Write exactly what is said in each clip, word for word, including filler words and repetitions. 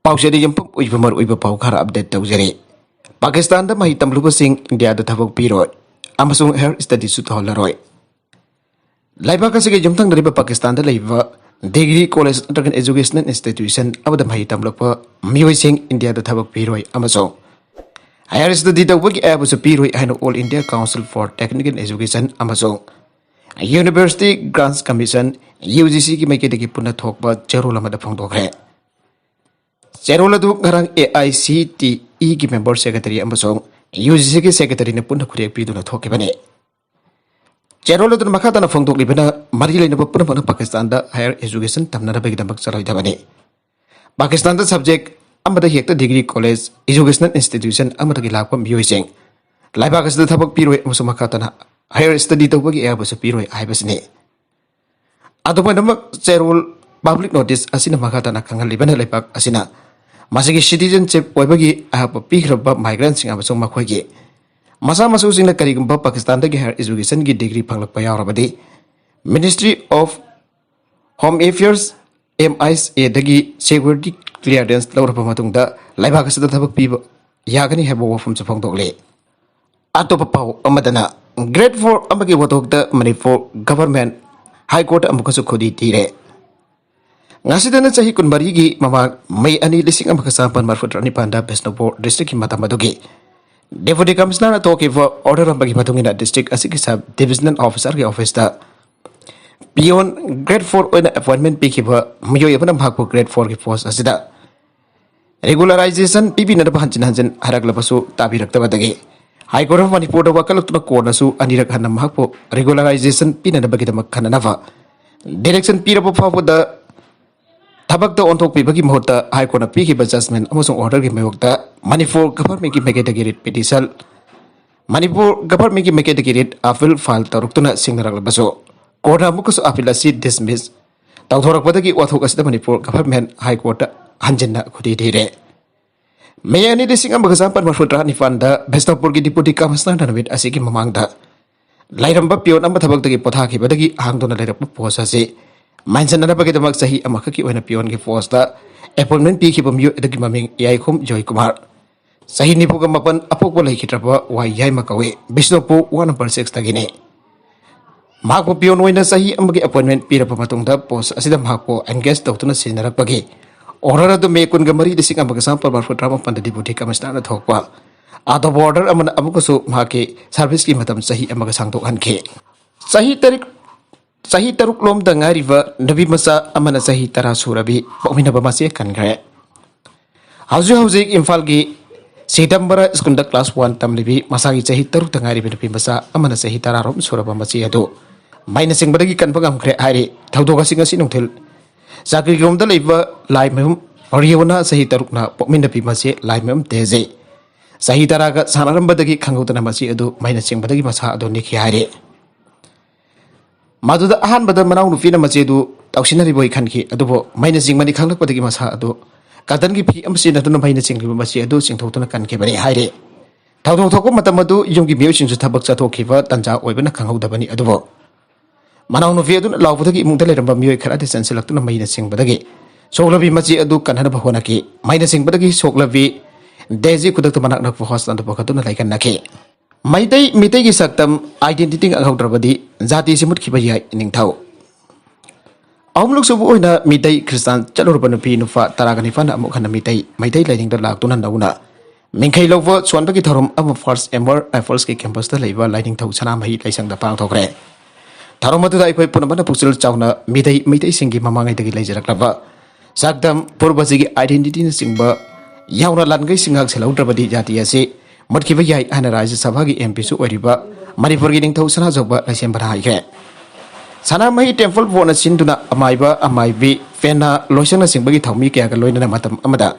ꯄꯥꯎꯆꯦꯗ ꯌꯨꯝꯐꯝ ꯑꯣꯏꯕ ꯃꯔꯨꯑꯣꯏꯕ ꯄꯥꯎ ꯈꯔ ꯑꯞꯗꯦꯠ ꯇꯧꯖꯔꯤ꯫ ꯄꯥꯀꯤꯁꯇꯥꯟꯗ ꯃꯍꯩ ꯇꯝꯂꯨꯕꯁꯤꯡ ꯏꯟꯗꯤꯌꯥꯗ ꯊꯕꯛ ꯄꯤꯔꯣꯏ ꯑꯃꯁꯨꯡ ꯍꯥꯌꯔ ꯁ꯭ꯇꯗꯤꯁꯨ ꯇꯧꯍꯜꯂꯔꯣꯏ꯫ ꯂꯩꯕꯥꯛ ꯑꯁꯤꯒ ꯌꯨꯝꯊꯪꯅꯔꯤꯕ ꯄꯥꯀꯤꯁꯇꯥꯟꯗ ꯂꯩꯕ ꯗꯤꯒ꯭ꯔꯤ ꯀꯣꯂꯦꯖ ꯅꯠꯇ꯭ꯔꯒ ꯑꯦꯖꯨꯀꯦꯁꯅꯦꯜ ꯏꯟꯁꯇꯤꯇ꯭ꯌꯨꯁꯟ ꯑꯃꯗ ꯃꯍꯩ ꯇꯝꯂꯛꯄ ꯃꯤꯑꯣꯏꯁꯤꯡ ꯏꯟꯗꯤꯌꯥꯗ ꯊꯕꯛ ꯄꯤꯔꯣꯏ ꯑꯃꯁꯨꯡ ꯍꯥꯌꯔ ꯁ꯭ꯇꯗꯤ ꯇꯧꯕꯒꯤ ꯑꯌꯥꯕꯁꯨ ꯄꯤꯔꯣꯏ ꯍꯥꯏꯅ All India Council for Technical Education ꯑꯃꯁꯨꯡ University Grants Commission, U G C ꯃꯥꯏꯀꯩꯗꯒꯤ ꯄꯨꯟꯅ ꯊꯣꯛꯄ ꯆꯦꯔꯣꯜ ꯑꯃꯗ ꯐꯣꯡꯗꯣꯛꯈ꯭ꯔꯦ꯫ ꯆꯦꯔꯣꯜ ꯑꯗꯨ ꯉꯔꯥꯡ ꯑꯦ ꯑꯥꯏ ꯁꯤ ꯇꯤ ꯏꯒꯤ ꯃꯦꯝꯕꯔ ꯁꯦꯀ꯭ꯔꯦꯇꯔꯤ ꯑꯃꯁꯨꯡ ꯌꯨ ꯖꯤ ꯁꯤꯒꯤ ꯁꯦꯀ꯭ꯔꯦꯇꯔꯤꯅ ꯄꯨꯟꯅ ꯈꯨꯠꯌꯦꯛ ꯄꯤꯗꯨꯅ ꯊꯣꯛꯈꯤꯕꯅꯤ꯫ ꯆꯦꯔꯣꯜ ꯑꯗꯨꯅ ꯃꯈꯥ ꯇꯥꯅ ꯐꯣꯡꯗꯣꯛꯂꯤꯕꯅ, ꯃꯔꯤ ꯂꯩꯅꯕ ꯄꯨꯝꯅꯃꯛꯅ ꯄꯥꯀꯤꯁꯇꯥꯟꯗ ꯍꯥꯌꯔ ꯑꯦꯖꯨꯀꯦꯁꯟ ꯇꯝꯅꯅꯕꯒꯤꯗꯃꯛ ꯆꯠꯂꯣꯏꯗꯕꯅꯤ꯫ ꯄꯥꯀꯤꯁꯇꯥꯟꯗ ꯁꯕꯖꯦꯛ ꯑꯃꯗ ꯍꯦꯛꯇ ꯗꯤꯒ꯭ꯔꯤ ꯀꯣꯂꯦꯖ, ꯏꯖꯨꯀꯦꯁꯅꯦꯜ ꯏꯟꯁꯇꯤꯇ꯭ꯌꯨꯁꯟ ꯑꯃꯗꯒꯤ ꯂꯥꯛꯄ ꯃꯤꯑꯣꯏꯁꯤꯡ ꯂꯩꯕꯥꯛ ꯑꯁꯤꯗ ꯊꯕꯛ ꯄꯤꯔꯣꯏ ꯑꯃꯁꯨꯡ ꯃꯈꯥ ꯇꯥꯅ ꯍꯥꯌꯔ ꯁ꯭ꯇꯗꯤ ꯇꯧꯕꯒꯤ ꯑꯌꯥꯕꯁꯨ ꯄꯤꯔꯣꯏ ꯍꯥꯏꯕꯁꯤꯅꯤ꯫ ꯑꯗꯨꯃꯥꯏꯅꯃꯛ ꯆꯦꯔꯣꯜ ꯄꯕ꯭ꯂꯤꯛ ꯅꯣꯇꯤꯁ ꯑꯁꯤꯅ ꯃꯈꯥ ꯇꯥꯅ ꯈꯪꯍꯜꯂꯤꯕꯅ, ꯂꯩꯕꯥꯛ ꯑꯁꯤꯅ ꯃꯁꯤꯒꯤ ꯁꯤꯇꯤꯖꯟꯁꯤꯞ ꯑꯣꯏꯕꯒꯤ ꯑꯌꯥꯕ ꯄꯤꯈ꯭ꯔꯕ ꯃꯥꯏꯒ꯭ꯔꯦꯟꯁꯤꯡ ꯑꯃꯁꯨꯡ ꯃꯈꯣꯏꯒꯤ ꯃꯆꯥ ꯃꯁꯨꯁꯤꯡꯅ ꯀꯔꯤꯒꯨꯝꯕ ꯄꯥꯀꯤꯁꯇꯥꯟꯗꯒꯤ ꯍꯥꯌꯔ ꯏꯖꯨꯀꯦꯁꯟꯒꯤ ꯗꯤꯒ꯭ꯔꯤ ꯐꯪꯂꯛꯄ ꯌꯥꯎꯔꯕꯗꯤ, Ministry of Home Affairs, M I S A ꯗꯒꯤ ꯁꯦꯀ꯭ꯌꯨꯔꯤꯇꯤ ꯀ꯭ꯂꯤꯌꯥꯔꯦꯟꯁ ꯂꯧꯔꯕ ꯃꯇꯨꯡꯗ ꯂꯩꯕꯥꯛ ꯑꯁꯤꯗ ꯊꯕꯛ ꯄꯤꯕ ꯌꯥꯒꯅꯤ ꯍꯥꯏꯕ ꯋꯥꯐꯝꯁꯨ ꯐꯣꯡꯗꯣꯛꯂꯤ꯫ ꯑꯇꯣꯞꯄ ꯄꯥꯎ ꯑꯃꯗꯅ, ꯒ꯭ꯔꯦꯗ ꯐꯣꯔ ꯑꯃꯒꯤ ꯋꯥꯊꯣꯛꯇ ꯃꯅꯤꯄꯨꯔ ꯒꯚꯔꯟꯃꯦꯟꯠ ꯍꯥꯏ ꯀꯣꯔꯠ ꯑꯃꯨꯛꯀꯁꯨ ꯈꯨꯗꯤ ꯊꯤꯔꯦ꯫ ꯉꯁꯤꯗꯅ ꯆꯍꯤ ꯀꯨꯟꯃꯔꯤꯒꯤ ꯃꯃꯥꯡ, ꯃꯦ ꯑꯅꯤ, ꯂꯤꯁꯤꯡ ꯑꯃꯒ ꯆꯃꯥꯄꯟ ꯃꯔꯤꯐꯨꯇꯔꯥ ꯅꯤꯄꯥꯟꯗ ꯕꯤꯁꯅꯨꯄꯨꯔ ꯗꯤꯁꯇ꯭ꯔꯤꯛꯀꯤ ꯃꯇꯝ ꯑꯗꯨꯒꯤ ꯗꯦꯄꯨꯇꯤ ꯀꯃꯤꯁꯅꯔꯅ ꯊꯣꯛꯈꯤꯕ ꯑꯣꯔꯗꯔ ꯑꯃꯒꯤ ꯃꯇꯨꯡ ꯏꯟꯅ, ꯗꯤꯁꯇ꯭ꯔꯤꯛ ꯑꯁꯤꯒꯤ ꯁꯕ ꯗꯤꯕꯤꯖꯅꯦꯜ ꯑꯣꯐꯤꯁꯥꯔꯒꯤ ꯑꯣꯐꯤꯁꯇ ꯄꯤꯌꯣꯟ ꯒ꯭ꯔꯦꯗ ꯐꯣꯔ ꯑꯣꯏꯅ ꯑꯦꯄꯣꯏꯟꯃꯦꯟꯠ ꯄꯤꯈꯤꯕ ꯃꯤꯑꯣꯏ ꯑꯃꯅ ꯃꯍꯥꯛꯄꯨ ꯒ꯭ꯔꯦꯗ ꯐꯣꯔꯒꯤ ꯄꯣꯁ ꯑꯁꯤꯗ ꯔꯤꯒꯨꯂꯔꯥꯏꯖꯦꯁꯟ ꯄꯤꯕꯤꯅꯅꯕ ꯍꯟꯖꯤꯟ ꯍꯟꯖꯤꯟ ꯍꯥꯏꯔꯛꯂꯕꯁꯨ ꯇꯥꯕꯤꯔꯛꯇꯕꯗꯒꯤ ꯍꯥꯏ ꯀꯣꯔꯠ ꯑꯣꯐ ꯃꯅꯤꯄꯨꯔꯗ ꯋꯥꯀꯠꯂꯛꯇꯨꯅ ꯀꯣꯟꯅꯁꯨ ꯑꯅꯤꯔꯛ ꯍꯟꯅ ꯃꯍꯥꯛꯄꯨ ꯔꯤꯒꯨꯂꯔꯥꯏꯖꯦꯁꯟ ꯄꯤꯅꯅꯕꯒꯤꯗꯃꯛ ꯈꯟꯅꯅꯕ ꯗꯤꯔꯦꯛꯁꯟ ꯄꯤꯔꯕ ꯐꯥꯎꯕꯗ ꯊꯕꯛꯇ ꯑꯣꯟꯊꯣꯛꯄꯤꯕꯒꯤ ꯃꯍꯨꯠꯇ ꯍꯥꯏ ꯀꯣꯔꯠꯅ ꯄꯤꯈꯤꯕ ꯖꯖꯃꯦꯟ ꯑꯃꯁꯨꯡ ꯑꯣꯔꯗꯔꯒꯤ ꯃꯥꯌꯣꯛꯇ ꯃꯅꯤꯄꯨꯔ ꯒꯚꯔꯟꯃꯦꯟꯠꯀꯤ ꯃꯥꯏꯀꯩꯗꯒꯤ ꯔꯤꯠ ꯄꯤꯇꯤꯁꯟ, ꯃꯅꯤꯄꯨꯔ ꯒꯚꯔꯟꯃꯦꯟꯠꯀꯤ ꯃꯥꯏꯀꯩꯗꯒꯤ ꯔꯤꯠ ꯑꯄꯤꯜ ꯐꯥꯏꯜ ꯇꯧꯔꯛꯇꯨꯅ ꯁꯤꯡꯅꯔꯛꯂꯕꯁꯨ, ꯀꯣꯔꯠꯅ ꯑꯃꯨꯛꯀꯁꯨ ꯑꯄꯤꯜ ꯑꯁꯤ ꯗꯤꯁꯃꯤꯁ ꯇꯧꯊꯣꯔꯛꯄꯗꯒꯤ ꯋꯥꯊꯣꯛ ꯑꯁꯤꯗ ꯃꯅꯤꯄꯨꯔ ꯒꯚꯔꯟꯃꯦꯟꯠ ꯍꯥꯏ ꯀꯣꯔꯠꯇ ꯍꯟꯖꯤꯟꯅ ꯈꯨꯗꯤ ꯊꯤꯔꯦ꯫ ꯃꯦ ꯑꯅꯤ, ꯂꯤꯁꯤꯡ ꯑꯃꯒ ꯆꯃꯥꯄꯟ ꯃꯔꯤꯐꯨꯇꯔꯥ ꯅꯤꯄꯥꯟꯗ ꯕꯤꯁꯅꯨꯄꯨꯔꯒꯤ ꯗꯤꯄꯨꯇꯤ ꯀꯃꯤꯁꯅꯔꯅ ꯅꯨꯃꯤꯠ ꯑꯁꯤꯒꯤ ꯃꯃꯥꯡꯗ ꯂꯩꯔꯝꯕ ꯄꯤꯌꯣꯟ ꯑꯃ ꯊꯕꯛꯇꯒꯤ ꯄꯣꯊꯥꯈꯤꯕꯗꯒꯤ ꯍꯥꯡꯗꯨꯅ ꯂꯩꯔꯛꯄ ꯄꯣꯁ ꯑꯁꯤ ꯃꯥꯏꯟꯁꯟꯅꯅꯕꯒꯤꯗꯃꯛ ꯆꯍꯤ ꯑꯃꯈꯛꯀꯤ ꯑꯣꯏꯅ ꯄꯤꯌꯣꯟꯒꯤ ꯄꯣꯁꯇ ꯑꯦꯄꯣꯏꯟꯃꯦꯟ ꯄꯤꯈꯤꯕ ꯃꯤꯑꯣꯏ ꯑꯗꯨꯒꯤ ꯃꯃꯤꯡ ꯏꯌꯥꯏꯈꯨꯝ ꯖꯣꯏ ꯀꯨꯃꯥꯔ, ꯆꯍꯤ ꯅꯤꯐꯨꯒ ꯃꯥꯄꯟ, ꯑꯄꯣꯛꯄ ꯂꯩꯈꯤꯗ꯭ꯔꯕ ꯋꯥꯏ ꯌꯥꯏꯃ ꯀꯧꯏ, ꯕꯤꯁꯅꯨꯄꯨꯔ ꯋꯥꯔꯗ ꯅꯝꯕꯔ ꯁꯤꯛꯁꯇꯒꯤꯅꯤ꯫ ꯃꯍꯥꯛꯄꯨ ꯄꯤꯌꯣꯟ ꯑꯣꯏꯅ ꯆꯍꯤ ꯑꯃꯒꯤ ꯑꯦꯄꯣꯏꯟꯃꯦꯟ ꯄꯤꯔꯕ ꯃꯇꯨꯡꯗ ꯄꯣꯁ ꯑꯁꯤꯗ ꯃꯍꯥꯛꯄꯨ ꯑꯦꯟꯒꯦꯖ ꯇꯧꯗꯨꯅ ꯁꯤꯖꯤꯟꯅꯔꯛꯄꯒꯤ ꯑꯣꯔꯗꯔ ꯑꯗꯨ ꯃꯦ ꯀꯨꯟꯒ ꯃꯔꯤ, ꯂꯤꯁꯤꯡ ꯑꯃꯒ ꯆꯥꯃꯥꯄꯜ ꯃꯔꯤꯐꯨ ꯇꯔꯥꯃꯥꯄꯟꯗ ꯗꯤꯄꯨꯇꯤ ꯀꯃꯤꯁꯅꯔꯅ ꯊꯣꯛꯄ ꯑꯥꯔꯗꯔ ꯑꯃꯅ ꯑꯃꯨꯛꯀꯁꯨ ꯃꯍꯥꯛꯀꯤ ꯁꯥꯔꯚꯤꯁꯀꯤ ꯃꯇꯝ ꯆꯍꯤ ꯑꯃꯒ ꯁꯥꯡꯗꯣꯛꯍꯟꯈꯤ꯫ ꯆꯍꯤ ꯇꯔꯨꯛ, ꯆꯍꯤ ꯇꯔꯨꯛ ꯂꯣꯝꯗ ꯉꯥꯏꯔꯤꯕ ꯅꯨꯄꯤ ꯃꯆꯥ ꯑꯃꯅ ꯆꯍꯤ ꯇꯔꯥ ꯁꯨꯔꯕꯤ ꯄꯣꯛꯃꯤꯟꯅꯕ ꯃꯆꯦ ꯀꯟꯈ꯭ꯔꯦ꯫ ꯍꯧꯖꯤꯛ ꯍꯧꯖꯤꯛ ꯏꯝꯐꯥꯜꯒꯤ ꯁꯤꯗꯝꯕꯔ ꯁ꯭ꯀꯨꯜꯗ ꯀ꯭ꯂꯥꯁ ꯋꯥꯟ ꯇꯝꯂꯤꯕꯤ ꯃꯁꯥꯒꯤ ꯆꯍꯤ ꯇꯔꯨꯛꯇ ꯉꯥꯏꯔꯤꯕ ꯅꯨꯄꯤ ꯃꯆꯥ ꯑꯃꯅ ꯆꯍꯤ ꯇꯔꯥꯔꯣꯝ ꯁꯨꯔꯕ ꯃꯆꯦ ꯑꯗꯨ ꯃꯩꯅ ꯆꯤꯡꯕꯗꯒꯤ ꯀꯟꯕ ꯉꯝꯈ꯭ꯔꯦ ꯍꯥꯏꯔꯤ꯫ ꯊꯧꯗꯣꯛ ꯑꯁꯤ ꯉꯁꯤ ꯅꯨꯡꯊꯤꯜ ꯆꯥꯀ꯭ꯔꯤꯔꯣꯝꯗ ꯂꯩꯕ ꯂꯥꯏꯃꯌꯨꯝ ꯔꯤꯌꯣꯅꯥ ꯆꯍꯤ ꯇꯔꯨꯛꯅ ꯄꯣꯛꯃꯤꯟꯅꯕꯤ ꯃꯆꯦ ꯂꯥꯏꯃꯌꯨꯝ ꯇꯦꯖꯦ ꯆꯍꯤ ꯇꯔꯥꯒ ꯁꯥꯟꯅꯔꯝꯕꯗꯒꯤ ꯈꯪꯍꯧꯗꯅ ꯃꯆꯦ ꯑꯗꯨ ꯃꯩꯅ ꯆꯤꯡꯕꯗꯒꯤ ꯃꯁꯥ ꯑꯗꯨ ꯅꯤꯛꯈꯤ ꯍꯥꯏꯔꯤ꯫ ꯃꯗꯨꯗ ꯑꯍꯥꯟꯕꯗ ꯃꯅꯥꯎꯅꯨꯄꯤꯅ ꯃꯆꯦꯗꯨ ꯇꯧꯁꯤꯟꯅꯔꯤꯕꯣꯏ ꯈꯟꯈꯤ, ꯑꯗꯨꯕꯨ ꯃꯩꯅ ꯆꯤꯡꯕꯅꯤ ꯈꯪꯂꯛꯄꯗꯒꯤ ꯃꯁꯥ ꯑꯗꯨ ꯀꯇꯟꯒꯤ ꯐꯤ ꯑꯃ ꯁꯤꯖꯤꯟꯅꯗꯨꯅ ꯃꯩꯅ ꯆꯤꯡꯂꯤꯕ ꯃꯆꯦ ꯑꯗꯨ ꯆꯤꯡꯊꯣꯛꯇꯨꯅ ꯀꯟꯈꯤꯕꯅꯤ ꯍꯥꯏꯔꯤ꯫ ꯊꯧꯗꯣꯛ ꯊꯣꯛꯄ ꯃꯇꯝ ꯑꯗꯨ ꯌꯨꯝꯒꯤ ꯃꯤꯑꯣꯏꯁꯤꯡꯁꯨ ꯊꯕꯛ ꯆꯠꯊꯣꯛꯈꯤꯕ ꯇꯥꯟꯖꯥ ꯑꯣꯏꯕꯅ ꯈꯪꯍꯧꯗꯕꯅꯤ, ꯑꯗꯨꯕꯨ ꯃꯅꯥꯎꯅꯨꯄꯤ ꯑꯗꯨꯅ ꯂꯥꯎꯕꯗꯒꯤ ꯏꯃꯨꯡꯗ ꯂꯩꯔꯝꯕ ꯃꯤꯑꯣꯏ ꯈꯔꯗꯤ ꯆꯦꯟꯁꯤꯜꯂꯛꯇꯨꯅ ꯃꯩꯅ ꯆꯤꯡꯕꯗꯒꯤ ꯁꯣꯛꯂꯕꯤ ꯃꯆꯦ ꯑꯗꯨ ꯀꯟꯅꯅꯕ ꯍꯣꯠꯅꯈꯤ꯫ ꯃꯩꯅ ꯆꯤꯡꯕꯗꯒꯤ ꯁꯣꯛꯂꯕꯤ ꯗꯦꯖꯤ ꯈꯨꯗꯛꯇ ꯃꯅꯥꯛ ꯅꯛꯄ ꯍꯣꯁꯄꯤꯇꯥꯜꯗ ꯄꯨꯈꯠꯇꯨꯅ ꯂꯥꯏꯀꯠꯅꯈꯤ꯫ ꯃꯩꯇꯩ, ꯃꯤꯇꯩꯒꯤ ꯁꯛꯇꯝ, identity ꯈꯪꯍꯧꯗ꯭ꯔꯕꯗꯤ ꯖꯥꯇꯤꯁꯤ ꯃꯨꯠꯈꯤꯕ ꯌꯥꯏ꯫ ꯅꯤꯡꯊꯧ ꯑꯍꯨꯝꯂꯛ ꯁꯨꯕ ꯑꯣꯏꯅ ꯃꯤꯇꯩ ꯈ꯭ꯔꯤꯁꯇꯥꯟ ꯆꯠꯂꯨꯔꯕ ꯅꯨꯄꯤ ꯅꯨꯄꯥ ꯇꯔꯥꯒ ꯅꯤꯄꯥꯟꯅ ꯑꯃꯨꯛ ꯍꯟꯅ ꯃꯤꯇꯩ, ꯃꯩꯇꯩ ꯂꯥꯏꯅꯤꯡꯗ ꯂꯥꯛꯇꯨꯅ ꯅꯧꯅ ꯃꯤꯡꯈꯩ ꯂꯧꯕ ꯁꯣꯟꯕꯒꯤ ꯊꯧꯔꯝ ꯑꯃ ꯐꯥꯔꯁ ꯑꯦꯝꯕꯔ ꯔꯥꯏꯐꯜꯁꯀꯤ ꯀꯦꯝꯄꯁꯇ ꯂꯩꯕ ꯂꯥꯏꯅꯤꯡꯊꯧ ꯁꯅꯥꯃꯍꯤ ꯂꯥꯏꯁꯪꯗ ꯄꯥꯡꯊꯣꯛꯈ꯭ꯔꯦ꯫ ꯊꯧꯔꯝ ꯑꯗꯨꯗ ꯑꯩꯈꯣꯏ ꯄꯨꯝꯅꯃꯛꯅ ꯄꯨꯛꯆꯦꯜ ꯆꯥꯎꯅ ꯃꯤꯇꯩ, ꯃꯩꯇꯩꯁꯤꯡꯒꯤ ꯃꯃꯥꯡꯉꯩꯗꯒꯤ ꯂꯩꯖꯔꯛꯂꯕ ꯁꯛꯇꯝ, ꯄꯨꯔꯕꯖꯤꯒꯤ identityꯅꯆꯤꯡꯕ ꯌꯥꯎꯅ ꯂꯥꯟꯒꯩꯁꯤꯡ ꯉꯥꯛꯁꯦꯜꯍꯧꯗ꯭ꯔꯕꯗꯤ ꯖꯥꯇꯤ ꯑꯁꯤ ꯃꯨꯠꯈꯤꯕ ꯌꯥꯏ ꯍꯥꯏꯅ ꯔꯥꯖ꯭ꯌ ꯁꯚꯥꯒꯤ ꯑꯦꯝ ꯄꯤꯁꯨ ꯑꯣꯏꯔꯤꯕ ꯃꯅꯤꯄꯨꯔꯒꯤ ꯅꯤꯡꯊꯧ ꯁꯅꯥꯖꯧꯕ ꯂꯩꯁꯦꯝꯕꯅ ꯍꯥꯏꯈ꯭ꯔꯦ꯫ ꯁꯅꯥꯃꯍꯤ ꯇꯦꯝꯄꯜ ꯕꯣꯔꯗꯅ ꯁꯤꯟꯗꯨꯅ ꯑꯃꯥꯏꯕ, ꯑꯃꯥꯏꯕꯤ, ꯄꯦꯅꯥ, ꯂꯣꯏꯁꯪꯅꯆꯤꯡꯕꯒꯤ ꯊꯧꯃꯤ ꯀꯌꯥꯒ ꯂꯣꯏꯅꯅ ꯃꯇꯝ ꯑꯃꯗ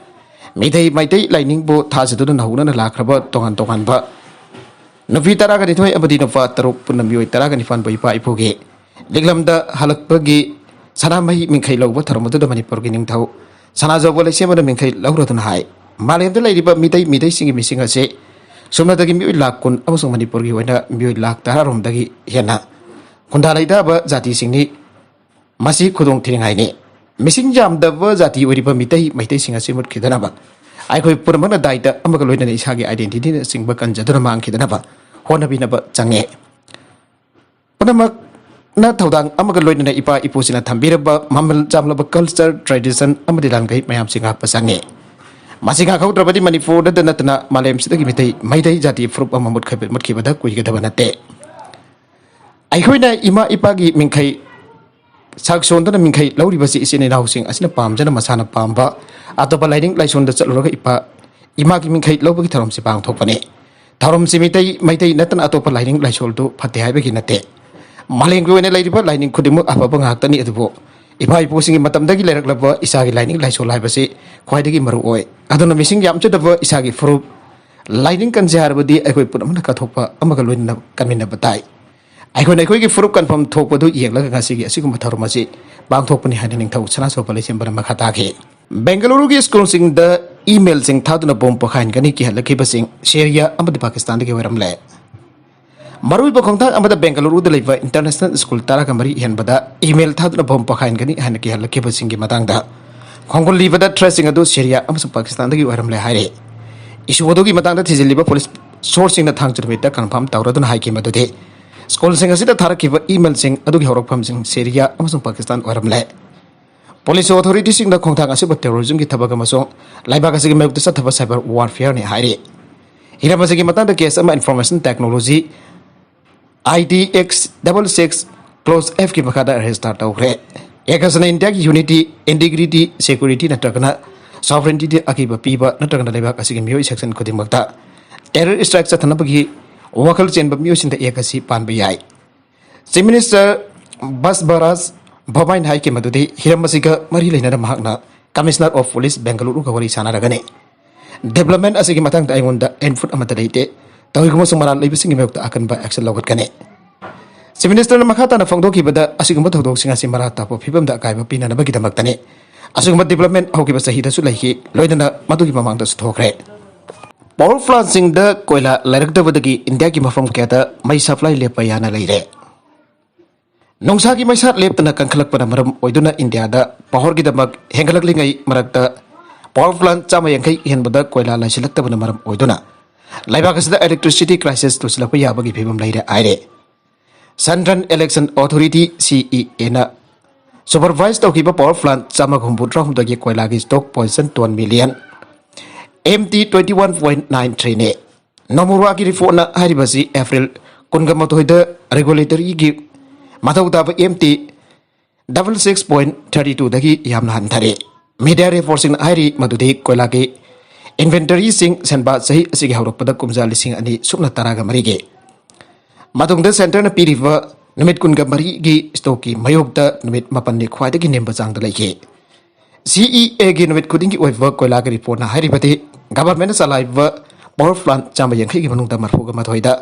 ꯃꯤꯇꯩ ꯃꯩꯇꯩ ꯂꯥꯏꯅꯤꯡꯕꯨ ꯊꯥꯖꯗꯨꯅ ꯍꯧꯅꯅ ꯂꯥꯛꯈ꯭ꯔꯕ ꯇꯣꯉꯥꯟ ꯇꯣꯉꯥꯟꯕ ꯅꯨꯄꯤ ꯇꯔꯥꯒ ꯅꯤꯊꯣꯏ ꯑꯃꯗꯤ ꯅꯨꯄꯥ ꯇꯔꯨꯛ, ꯄꯨꯟꯅ ꯃꯤꯑꯣꯏ ꯇꯔꯥꯒ ꯅꯤꯄꯥꯟꯕꯨ ꯏꯄꯥ ꯏꯄꯨꯒꯤ ꯂꯤꯛꯂꯝꯗ ꯍꯜꯂꯛꯄꯒꯤ ꯁꯅꯥꯃꯍꯤ ꯃꯤꯡꯈꯩ ꯂꯧꯕ ꯊꯧꯔꯝ ꯑꯗꯨꯗ ꯃꯅꯤꯄꯨꯔꯒꯤ ꯅꯤꯡꯊꯧ ꯁꯅꯥꯖꯧꯕ ꯂꯩꯁꯦꯝꯕꯅ ꯃꯤꯡꯈꯩ ꯂꯧꯔꯗꯨꯅ ꯍꯥꯏ, ꯃꯥꯂꯦꯝꯗ ꯂꯩꯔꯤꯕ ꯃꯤꯇꯩ, ꯃꯤꯇꯩꯁꯤꯡꯒꯤ ꯃꯤꯁꯤꯡ ꯑꯁꯤ ꯁꯨꯞꯅꯇꯒꯤ ꯃꯤꯑꯣꯏ ꯂꯥꯈ ꯀꯨꯟ ꯑꯃꯁꯨꯡ ꯃꯅꯤꯄꯨꯔꯒꯤ ꯑꯣꯏꯅ ꯃꯤꯑꯣꯏ ꯂꯥꯈ ꯇꯔꯥꯔꯣꯝꯗꯒꯤ ꯍꯦꯟꯅ ꯈꯨꯟꯗꯥ ꯂꯩꯇꯥꯕ ꯖꯥꯇꯤꯁꯤꯡꯅꯤ꯫ ꯃꯁꯤ ꯈꯨꯗꯣꯡ ꯊꯤꯅꯤꯡꯉꯥꯏꯅꯤ꯫ ꯃꯤꯁꯤꯡ ꯌꯥꯝꯗꯕ ꯖꯥꯇꯤ ꯑꯣꯏꯔꯤꯕ ꯃꯤꯇꯩ, ꯃꯩꯇꯩꯁꯤꯡ ꯑꯁꯤ ꯃꯨꯠꯈꯤꯗꯅꯕ, ꯑꯩꯈꯣꯏ ꯄꯨꯝꯅꯃꯛꯅ ꯗꯥꯏꯇ ꯑꯃꯒ ꯂꯣꯏꯅꯅ ꯏꯁꯥꯒꯤ identityꯅꯆꯤꯡꯕ ꯀꯟꯖꯗꯨꯅ ꯃꯥꯡꯈꯤꯗꯅꯕ ꯍꯣꯠꯅꯕꯤꯅꯕ ꯆꯪꯉꯦ꯫ ꯄꯨꯝꯅꯃꯛꯅ ꯊꯧꯗꯥꯡ ꯑꯃꯒ ꯂꯣꯏꯅꯅ ꯏꯄꯥ ꯏꯄꯨꯁꯤꯡꯅ ꯊꯝꯕꯤꯔꯕ ꯃꯃꯜ ꯆꯥꯝꯂꯕ culture, tradition ꯑꯃꯗꯤ ꯂꯥꯟꯒꯩ ꯃꯌꯥꯝꯁꯤ ꯉꯥꯛꯄ ꯆꯪꯉꯤ꯫ ꯃꯁꯤ ꯉꯥꯛꯍꯧꯗ꯭ꯔꯕꯗꯤ ꯃꯅꯤꯄꯨꯔꯗꯇ ꯅꯠꯇꯅ ꯃꯥꯂꯦꯝꯁꯤꯗꯒꯤ ꯃꯤꯇꯩ, ꯃꯩꯇꯩ ꯖꯥꯇꯤ ꯐꯨꯔꯨꯞ ꯑꯃ ꯃꯨꯠꯈ-, ꯃꯨꯠꯈꯤꯕꯗ ꯀꯨꯏꯒꯗꯕ ꯅꯠꯇꯦ꯫ ꯑꯩꯈꯣꯏꯅ ꯏꯃꯥ ꯏꯄꯥꯒꯤ ꯃꯤꯡꯈꯩ ꯁꯛ ꯁꯣꯟꯗꯅ ꯃꯤꯡꯈꯩ ꯂꯧꯔꯤꯕꯁꯤ ꯏꯆꯤꯟ ꯏꯅꯥꯎꯁꯤꯡ ꯑꯁꯤꯅ ꯄꯥꯝꯖꯅ ꯃꯁꯥꯅ ꯄꯥꯝꯕ ꯑꯇꯣꯞꯄ ꯂꯥꯏꯅꯤꯡ ꯂꯥꯏꯁꯣꯟꯗ ꯆꯠꯂꯨꯔꯒ ꯏꯄꯥ ꯏꯃꯥꯒꯤ ꯃꯤꯡꯈꯩ ꯂꯧꯕꯒꯤ ꯊꯧꯔꯝꯁꯤ ꯄꯥꯡꯊꯣꯛꯄꯅꯤ꯫ ꯊꯧꯔꯝꯁꯤ ꯃꯤꯇꯩ, ꯃꯩꯇꯩ ꯅꯠꯇꯅ ꯑꯇꯣꯞꯄ ꯂꯥꯏꯅꯤꯡ ꯂꯥꯏꯁꯣꯜꯗꯨ ꯐꯠꯇꯦ ꯍꯥꯏꯕꯒꯤ ꯅꯠꯇꯦ꯫ ꯃꯥꯂꯦꯝꯒꯤ ꯑꯣꯏꯅ ꯂꯩꯔꯤꯕ ꯂꯥꯏꯅꯤꯡ ꯈꯨꯗꯤꯡꯃꯛ ꯑꯐꯕ ꯉꯥꯛꯇꯅꯤ, ꯑꯗꯨꯕꯨ ꯏꯄꯥ ꯏꯄꯨꯁꯤꯡꯒꯤ ꯃꯇꯝꯗꯒꯤ ꯂꯩꯔꯛꯂꯕ ꯏꯁꯥꯒꯤ ꯂꯥꯏꯅꯤꯡ ꯂꯥꯏꯁꯣꯜ ꯍꯥꯏꯕꯁꯤ ꯈ꯭ꯋꯥꯏꯗꯒꯤ ꯃꯔꯨ ꯑꯣꯏ꯫ ꯑꯗꯨꯅ ꯃꯤꯁꯤꯡ ꯌꯥꯝꯖꯗꯕ ꯏꯁꯥꯒꯤ ꯐꯨꯔꯨꯞ ꯂꯥꯏꯅꯤꯡ ꯀꯟꯁꯦ ꯍꯥꯏꯔꯕꯗꯤ ꯑꯩꯈꯣꯏ ꯄꯨꯝꯅꯃꯛꯅ ꯀꯠꯊꯣꯛꯄ ꯑꯃꯒ ꯂꯣꯏꯅꯅ ꯀꯟꯃꯤꯟꯅꯕ ꯇꯥꯏ꯫ ꯑꯩꯈꯣꯏꯅ ꯑꯩꯈꯣꯏꯒꯤ ꯐꯨꯔꯨꯞ ꯀꯟꯐꯝ ꯊꯣꯛꯄꯗꯨ ꯌꯦꯡꯂꯒ ꯉꯁꯤꯒꯤ ꯑꯁꯤꯒꯨꯝꯕ ꯊꯧꯔꯝ ꯑꯁꯤ ꯄꯥꯡꯊꯣꯛꯄꯅꯤ ꯍꯥꯏꯅ ꯅꯤꯡꯊꯧ ꯁꯅꯥꯆꯧꯕ ꯂꯩꯁꯦꯝꯕꯅ ꯃꯈꯥ ꯇꯥꯈꯤ꯫ ꯕꯦꯡꯒꯂꯨꯔꯨꯒꯤ ꯁ꯭ꯀꯨꯜꯁꯤꯡꯗ emailꯁꯤꯡ ꯊꯥꯗꯨꯅ ꯕꯣꯝ ꯄꯣꯈꯥꯏꯍꯟꯒꯅꯤ ꯀꯤꯍꯜꯂꯛꯈꯤꯕꯁꯤꯡ ꯁꯤꯔꯤꯌꯥ ꯑꯃꯗꯤ ꯄꯥꯀꯤꯁꯇꯥꯟꯗꯒꯤ ꯑꯣꯏꯔꯝꯂꯦ꯫ ꯃꯔꯨꯑꯣꯏꯕ ꯈꯣꯡꯊꯥꯡ ꯑꯃꯗ ꯕꯦꯡꯒꯂꯨꯔꯨꯗ ꯂꯩꯕ international ꯁ꯭ꯀꯨꯜ ꯇꯔꯥꯒ ꯃꯔꯤ ꯍꯦꯟꯕꯗ email ꯊꯥꯗꯨꯅ ꯕꯣꯝ ꯄꯣꯈꯥꯏꯍꯟꯒꯅꯤ ꯍꯥꯏꯅ ꯀꯤꯍꯜꯂꯛꯈꯤꯕꯁꯤꯡꯒꯤ ꯃꯇꯥꯡꯗ ꯈꯣꯡꯒꯨꯜ ꯂꯤꯕꯗ threatꯁꯤꯡ ꯑꯗꯨ ꯁꯤꯔꯤꯌꯥ ꯑꯃꯁꯨꯡ ꯄꯥꯀꯤꯁꯇꯥꯟꯗꯒꯤ ꯑꯣꯏꯔꯝꯂꯦ ꯍꯥꯏꯔꯤ꯫ Issue ꯑꯗꯨꯒꯤ ꯃꯇꯥꯡꯗ ꯊꯤꯖꯤꯜꯂꯤꯕ ꯄꯨꯂꯤꯁ sourceꯁꯤꯡꯅ ꯊꯥꯡꯖ ꯅꯨꯃꯤꯠꯇ confirm ꯇꯧꯔꯗꯨꯅ ꯍꯥꯏꯈꯤ ꯃꯗꯨꯗꯤ ꯁ꯭ꯀꯨꯜꯁꯤꯡ ꯑꯁꯤꯗ ꯊꯥꯔꯛꯈꯤꯕ emailꯁꯤꯡ ꯑꯗꯨꯒꯤ ꯍꯧꯔꯛꯐꯝꯁꯤꯡ ꯁꯤꯔꯤꯌꯥ ꯑꯃꯁꯨꯡ ꯄꯥꯀꯤꯁꯇꯥꯟ ꯑꯣꯏꯔꯝꯂꯦ꯫ ꯄꯨꯂꯤꯁ authorityꯁꯤꯡꯅ ꯈꯣꯡꯊꯥꯡ ꯑꯁꯤꯕꯨ terrorismꯒꯤ ꯊꯕꯛ ꯑꯃꯁꯨꯡ ꯂꯩꯕꯥꯛ ꯑꯁꯤꯒꯤ ꯃꯥꯌꯣꯛꯇ ꯆꯠꯊꯕ cyber warfareꯅꯤ ꯍꯥꯏꯔꯤ꯫ ꯍꯤꯔꯝ ꯑꯁꯤꯒꯤ ꯃꯇꯥꯡꯗ case ꯑꯃ information technology I D X double six clause Fꯀꯤ ꯃꯈꯥꯗ register ꯇꯧꯈ꯭ꯔꯦ꯫ Act ꯑꯁꯤꯅ ꯏꯟꯗꯤꯌꯥꯒꯤ unity, integrity, security ꯅꯠꯇ꯭ꯔꯒꯅ sovereigntyꯗ ꯑꯀꯤꯕ ꯄꯤꯕ ꯅꯠꯇ꯭ꯔꯒꯅ ꯂꯩꯕꯥꯛ ꯑꯁꯤꯒꯤ ꯃꯤꯑꯣꯏ section ꯈꯨꯗꯤꯡꯃꯛꯇ terror strike ꯆꯠꯊꯅꯕꯒꯤ ꯋꯥꯈꯜ ꯆꯦꯟꯕ ꯃꯤꯑꯣꯏꯁꯤꯡꯗ Act ꯑꯁꯤ ꯄꯥꯟꯕ ꯌꯥꯏ꯫ Chief Minister ꯕꯁꯕꯔꯥꯖ ꯕꯣꯃꯥꯏꯅ ꯍꯥꯏꯈꯤ ꯃꯗꯨꯗꯤ ꯍꯤꯔꯝ ꯑꯁꯤꯒ ꯃꯔꯤ ꯂꯩꯅꯅ ꯃꯍꯥꯛꯅ Commissioner of Police ꯕꯦꯡꯒꯂꯨꯔꯨꯒ ꯋꯥꯔꯤ ꯁꯥꯟꯅꯔꯒꯅꯤ꯫ Development ꯑꯁꯤꯒꯤ ꯃꯇꯥꯡꯗ ꯑꯩꯉꯣꯟꯗ input ꯑꯃꯠꯇ ꯂꯩꯇꯦ꯫ ꯇꯧꯏꯒꯨꯝꯕꯁꯨ ꯃꯔꯥꯜ ꯂꯩꯕꯁꯤꯡꯒꯤ ꯃꯥꯌꯣꯛꯇ ꯑꯀꯟꯕ action ꯂꯧꯈꯠꯀꯅꯤ꯫ Chief Ministerꯅ ꯃꯈꯥ ꯇꯥꯅ ꯐꯣꯡꯗꯣꯛꯈꯤꯕꯗ ꯑꯁꯤꯒꯨꯝꯕ ꯊꯧꯗꯣꯛꯁꯤꯡ ꯑꯁꯤ ꯃꯔꯥ ꯇꯥꯛꯄ ꯐꯤꯕꯝꯗ ꯑꯀꯥꯏꯕ ꯄꯤꯅꯅꯕꯒꯤꯗꯃꯛꯇꯅꯤ꯫ ꯑꯁꯤꯒꯨꯝꯕ development ꯍꯧꯈꯤꯕ ꯆꯍꯤꯗꯁꯨ ꯂꯩꯈꯤ, ꯂꯣꯏꯅꯅ ꯃꯗꯨꯒꯤ ꯃꯃꯥꯡꯗꯁꯨ ꯊꯣꯛꯈ꯭ꯔꯦ꯫ Power plantꯁꯤꯡꯗ ꯀꯣꯏꯂꯥ ꯂꯩꯔꯛꯇꯕꯗꯒꯤ ꯏꯟꯗꯤꯌꯥꯒꯤ ꯃꯐꯝ ꯀꯌꯥꯗ ꯃꯩ supply ꯂꯦꯞꯄ ꯌꯥꯅ ꯂꯩꯔꯦ꯫ ꯅꯨꯡꯁꯥꯒꯤ ꯃꯩꯁꯥ ꯂꯦꯞꯇꯅ ꯀꯟꯈꯠꯂꯛꯄꯅ ꯃꯔꯝ ꯑꯣꯏꯗꯨꯅ ꯏꯟꯗꯤꯌꯥꯗ powerꯒꯤꯗꯃꯛ ꯍꯦꯟꯒꯠꯂꯛꯂꯤꯉꯩ ꯃꯔꯛꯇ power plant ꯆꯥꯝꯃ ꯌꯥꯡꯈꯩ ꯍꯦꯟꯕꯗ ꯀꯣꯏꯂꯥ ꯂꯩꯁꯤꯜꯂꯛꯇꯕꯅ ꯃꯔꯝ ꯑꯣꯏꯗꯨꯅ ꯂꯩꯕꯥꯛ ꯑꯁꯤꯗ electricity crisis ꯂꯨꯁꯤꯜꯂꯛꯄ ꯌꯥꯕꯒꯤ ꯐꯤꯕꯝ ꯂꯩꯔꯦ ꯍꯥꯏꯔꯦ꯫ Central Election Authority, CEAꯅ supervise ꯇꯧꯈꯤꯕ power plant ꯆꯥꯝꯃꯒ ꯍꯨꯝꯐꯨꯇꯔꯥꯍꯨꯝꯗꯣꯏꯒꯤ ꯀꯣꯏꯂꯥꯒꯤ stock position ton million, MT twenty one point nine threeꯅꯤ꯫ Nomuraꯒꯤ reportꯅ ꯍꯥꯏꯔꯤꯕꯁꯤ April ꯀꯨꯟꯒ ꯃꯥꯊꯣꯏꯗ regulatorꯒꯤ ꯃꯊꯧ ꯇꯥꯕ MT double six point thirty twoꯗꯒꯤ ꯌꯥꯝꯅ ꯍꯟꯊꯔꯦ꯫ Media reportꯁꯤꯡꯅ ꯍꯥꯏꯔꯤ ꯃꯗꯨꯗꯤ ꯀꯣꯏꯂꯥꯒꯤ inventoryꯁꯤꯡ ꯁꯦꯟꯕꯥ ꯆꯍꯤ ꯑꯁꯤꯒꯤ ꯍꯧꯔꯛꯄꯗ ꯀꯨꯝꯖꯥ ꯂꯤꯁꯤꯡ ꯑꯅꯤ ꯁꯨꯞꯅ ꯇꯔꯥꯒ ꯃꯔꯤꯒꯤ ꯃꯇꯨꯡꯗ centreꯅ ꯄꯤꯔꯤꯕ ꯅꯨꯃꯤꯠ ꯀꯨꯟꯒ ꯃꯔꯤꯒꯤ stockꯀꯤ ꯃꯥꯌꯣꯛꯇ ꯅꯨꯃꯤꯠ ꯃꯥꯄꯟꯅꯤ ꯈ꯭ꯋꯥꯏꯗꯒꯤ ꯅꯦꯝꯕ ꯆꯥꯡꯗ ꯂꯩꯈꯤ꯫ CEAꯒꯤ ꯅꯨꯃꯤꯠ ꯈꯨꯗꯤꯡꯒꯤ ꯑꯣꯏꯕ ꯀꯣꯏꯂꯥꯒꯤ reportꯅ ꯍꯥꯏꯔꯤꯕꯗꯤ governmentꯅ ꯆꯂꯥꯏꯕ power plant ꯆꯥꯝꯃ ꯌꯥꯡꯈꯩꯒꯤ ꯃꯅꯨꯡꯗ ꯃꯔꯐꯨꯒ ꯃꯥꯊꯣꯏꯗ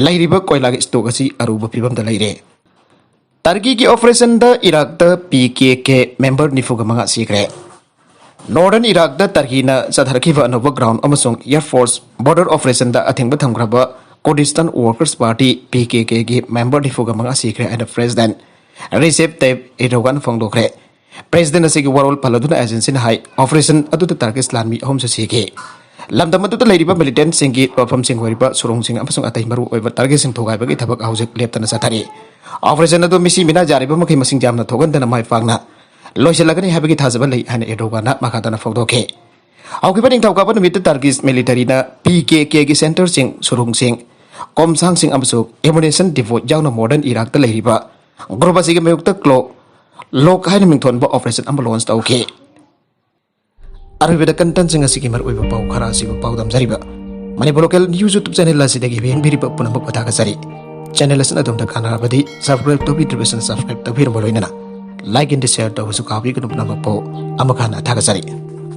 ꯂꯩꯔꯤꯕ ꯀꯣꯏꯂꯥꯒꯤ stock ꯑꯁꯤ ꯑꯔꯨꯕ ꯐꯤꯕꯝꯗ ꯂꯩꯔꯦ꯫ ꯇꯔꯀꯤꯒꯤ operationꯗ ꯏꯔꯥꯛꯇ PKK member ꯅꯤꯐꯨꯒ ꯃꯉꯥ ꯁꯤꯈ꯭ꯔꯦ꯫ Northern ꯏꯔꯥꯛꯇ ꯇꯔꯀꯤꯅ ꯆꯠꯊꯔꯛꯈꯤꯕ ꯑꯅꯧꯕ ground ꯑꯃꯁꯨꯡ air force border operationꯗ ꯑꯊꯤꯡꯕ ꯊꯝꯈ꯭ꯔꯕ Kurdistan Workers Party, PKKꯒꯤ member ꯅꯤꯐꯨꯒ ꯃꯉꯥ ꯁꯤꯈ꯭ꯔꯦ ꯍꯥꯏꯅ President Recep Tayyip Erdogan ꯐꯣꯡꯗꯣꯛꯈ꯭ꯔꯦ꯫ President ꯑꯁꯤꯒꯤ ꯋꯥꯔꯣꯜ ꯄꯜꯂꯗꯨꯅ agencyꯅ ꯍꯥꯏ, operation ꯑꯗꯨꯗ Turkish ꯂꯥꯟꯃꯤ ꯑꯍꯨꯝꯁꯨ ꯁꯤꯈꯤ꯫ ꯂꯝꯗꯝ ꯑꯗꯨꯗ ꯂꯩꯔꯤꯕ militantꯁꯤꯡꯒꯤ ꯂꯣꯠꯐꯝꯁꯤꯡ ꯑꯣꯏꯔꯤꯕ ꯁꯨꯔꯣꯡꯁꯤꯡ ꯑꯃꯁꯨꯡ ꯑꯇꯩ ꯃꯔꯨꯑꯣꯏꯕ targetꯁꯤꯡ ꯊꯨꯒꯥꯏꯕꯒꯤ ꯊꯕꯛ ꯍꯧꯖꯤꯛ ꯂꯦꯞꯇꯅ ꯆꯠꯊꯔꯤ꯫ Operation ꯑꯗꯨ ꯃꯤꯁꯤ ꯃꯤꯅꯥ ꯌꯥꯔꯤꯕ ꯃꯈꯩ ꯃꯁꯤꯡ ꯌꯥꯝꯅ ꯊꯣꯛꯍꯟꯗꯅ ꯃꯥꯏ ꯄꯥꯛꯅ ꯂꯣꯏꯁꯤꯜꯂꯒꯅꯤ ꯍꯥꯏꯕꯒꯤ ꯊꯥꯖꯕ ꯂꯩ ꯍꯥꯏꯅ Erdoganꯅ ꯃꯈꯥ ꯇꯥꯅ ꯐꯣꯡꯗꯣꯛꯈꯤ꯫ ꯍꯧꯈꯤꯕ ꯅꯤꯡꯊꯧꯀꯥꯕ ꯅꯨꯃꯤꯠꯇ Turkish militaryꯅ PKKꯒꯤ centreꯁꯤꯡ, ꯁꯨꯔꯨꯡꯁꯤꯡ, ꯀꯣꯝꯁꯥꯡꯁꯤꯡ ꯑꯃꯁꯨꯡ ammunition depot ꯌꯥꯎꯅ Northern ꯏꯔꯥꯛꯇ ꯂꯩꯔꯤꯕ group ꯑꯁꯤꯒꯤ ꯃꯥꯌꯣꯛꯇ ꯀ꯭ꯂꯣ ꯂꯣꯛ ꯍꯥꯏꯅ ꯃꯤꯡꯊꯣꯟꯕ operation ꯑꯃ launch ꯇꯧꯈꯤ꯫ ꯑꯔꯣꯏꯕꯗ contentꯁꯤꯡ ꯑꯁꯤꯒꯤ ꯃꯔꯨꯑꯣꯏꯕ ꯄꯥꯎ ꯈꯔ ꯑꯁꯤꯕꯨ ꯄꯥꯎꯗꯝꯖꯔꯤꯕ Manipur Local News YouTube channel ꯑꯁꯤꯗꯒꯤ ꯌꯦꯡꯕꯤꯔꯤꯕ ꯄꯨꯝꯅꯃꯛꯄꯨ ꯊꯥꯒꯠꯆꯔꯤ꯫ Channel ꯑꯁꯤꯅ ꯑꯗꯣꯝꯗ ꯀꯥꯟꯅꯔꯕꯗꯤ subscribe ꯇꯧꯕꯤꯗ꯭ꯔꯤꯕꯁꯤꯡꯅ subscribe ꯇꯧꯕꯤꯔꯝꯕ ꯂꯣꯏꯅꯅ like and share ꯇꯧꯕꯁꯨ ꯀꯥꯎꯕꯤꯒꯅꯨ꯫ ꯄꯨꯝꯅꯃꯛꯄꯨ ꯑꯃꯨꯛ ꯍꯟꯅ ꯊꯥꯒꯠꯆꯔꯤ꯫